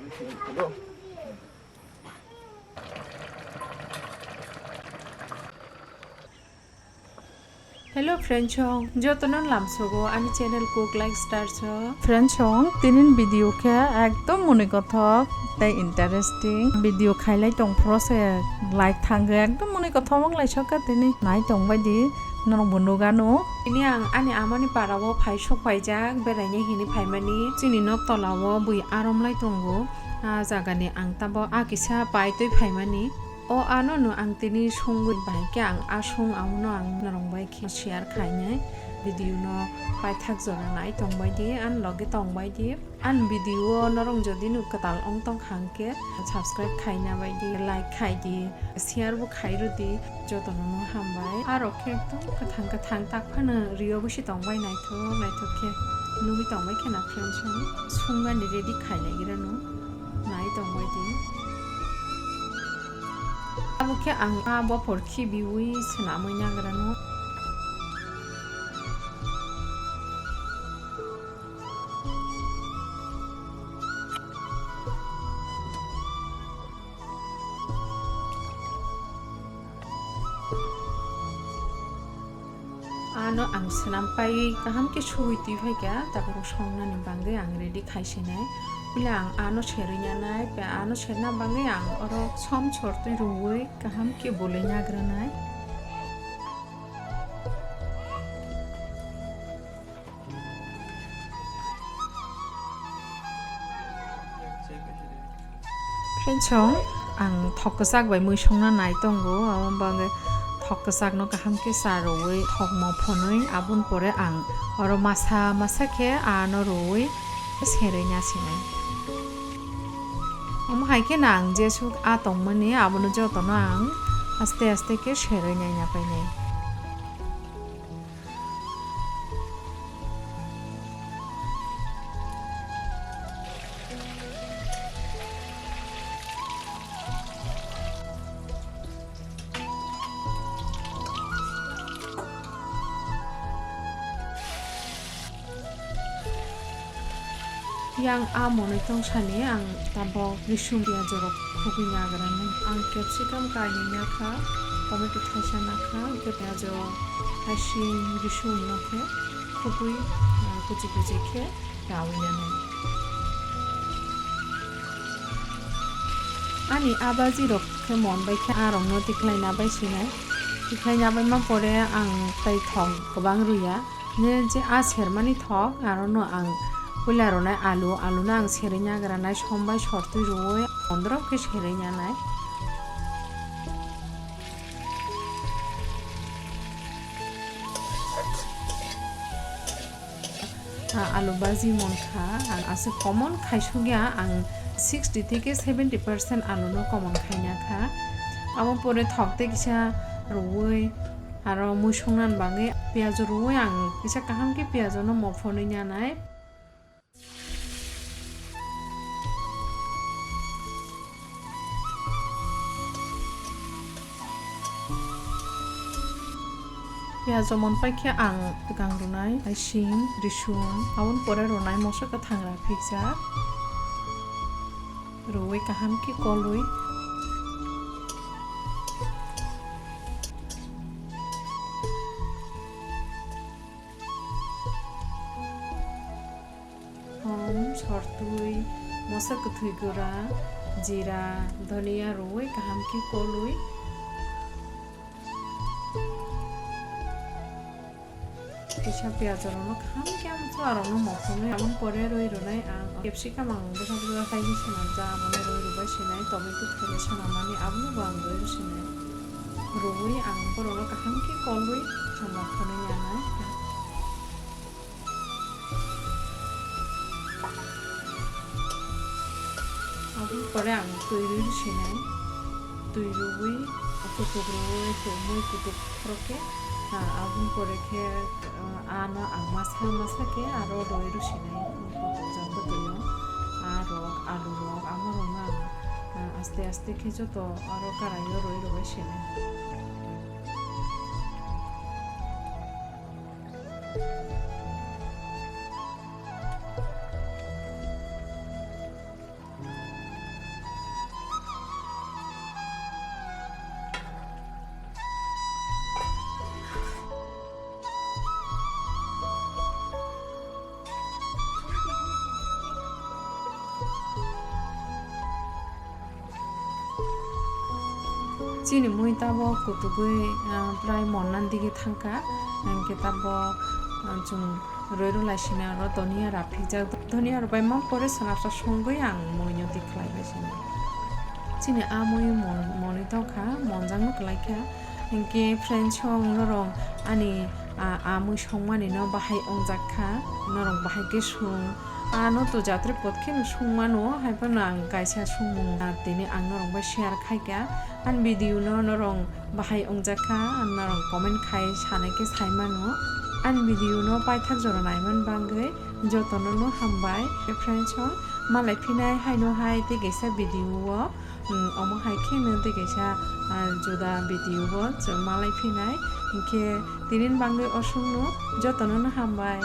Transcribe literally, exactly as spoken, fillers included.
Hello friends song, jotono lamsogo ani channel Cook Like Stars o. Friends song, tinin video khe ekdom muni kothok tei interesting video khailai tong phro se like thangkhe ekdom muni kothok wng lai sokha tini nai tong bai di norok bo nugano. Tini ang ani amani para o phai sok paijak beraina hini phaimani chini nok tola o bui arom lai tongo. A jaga ni ang tabok a kisa pai twi phaimani. O ano no ang tini songwi bai khe ang a song amono ang norok bai khe share khainai video no paithak jora nai tong bai di an loge tong bai di an video o norok jodi no kwtal ong tong kha hwnkhe subscribe khaina bai di like khai di share bo khai rw di jotono no hambai arok khe ekdom kwthang kwthang tak phano rio bwsi tong bai naithok naithok khe nugwi tong bai khe na friends song songani ready khailai gira no nai tong bai di. Abo khe ang a bopor khibiwi swnamwi nagrano. Ano ang swnam paiwi kaham khe suwi twi phaikha, tabuk songnani bagwi ang ready khai sinai. Puila ang ano serwi nanai, pe ano serna bagwi ang oro som sortwi rwui kaham khe bolwi nagranai. Friends song, ang thok kwchak bai mui songna nai tongo, abo bagwi thok kwchak no kaham khe cha rwui thok mo phonwi aboni pore ang oro masa masa khe ano rwui serwi nasinai. Omo hai khe no ang jesuk a tongmani abono jotono ang aste aste khe serwi naina painai. Yang a monwi tong sani ang tabok risum piyaj rok khugwi nagrani. Ang capsicum kainwi nakha, tomato thaisa nakha, hwnkhe piyaj rok hasing risum no khe khugwi, ah, kuchi kuchi khe rawi nanai. Ani a baji rok khe mon bai khe a rok no tikhlai na bai sinai. Tikhlai na bai ma pore ang tai thok kwbang rwya. Ne je a sermani thok, aro no ang puila ronai alu, alu no ang serwi nagranai, som bai sortwi rwui, pondro khe serwi nanai. A, alu baji mon kha, ang aswk common khai suk ya, ang sixty theke seventy percent alu no common khai na kha. Abo pore thok tei kisa rwui, Aro mui songna bagwi piyaj rwui ang kisa kaham khe piyaj no mopho nwi nanai. Piyaj mon pai khe ang twkang rwnai, haising, risum, aboni pore rwnai moso kwthang rw phikjak. Rwui kaham khe kolwi. Hom, sortwi, moso kwthwi gura, jira, dhoniya rwui kaham khe kolwi. Kisa piyaj rokno kaham khe amtwi arokno mophonwi aboni pore rwi rwnai ang capsicum ang bwsa bwsa khaini swnamjak abono rwi rwbai sinai tomato khaini swnamani abono bo ang rwi rw sinai rwui ang borokno kaham khe kolwi ang mophonwi nanai. Aboni pore ang twi rwi sinai, twi rwi kutuk rwi tongmui kutuk khorok khe, ah, aboni pore khe, ah, ano ang masa masa khe aro rwi rwi sinai, kutuk jang bwtwi o, ah, rok, alu rok, amo rok no ang, ah, aste aste khe joto aro karai o rwi rwi sinai. Chini mui tabok kutugwi, ah, prai monna digi thangkha. Hwnkhe tabok, ah, chwng roi rwlai sina oro donia rap phikjak. Donia rok bai mang pore swnamsa songwi ang mui no tikhlai bai sini. Chini a mui mon-, monwi tongkha, monjakno kwlaikha. Hwnkhe friends song norok ani, ah, a mui songmani no bahai wngjak kha, norok bahai khe sung. Ano to jatre pot kheno sung mano, hai phano ang kaisa sungmung, ah, tini ang norok bai share khai kha. Ani video no norok bahai wngjak kha, ang norok comment khai sanai khe sai mano. Ani video no paithak jora naiman bagwi jotono no hambai. Friends song, malai phinai haino hai tei kaisa video o, um, omo hai kheno tei kaisa, ah, juda video o chwng malai phinai. Hinkhe tinin bagwi osongno jotono no hambai.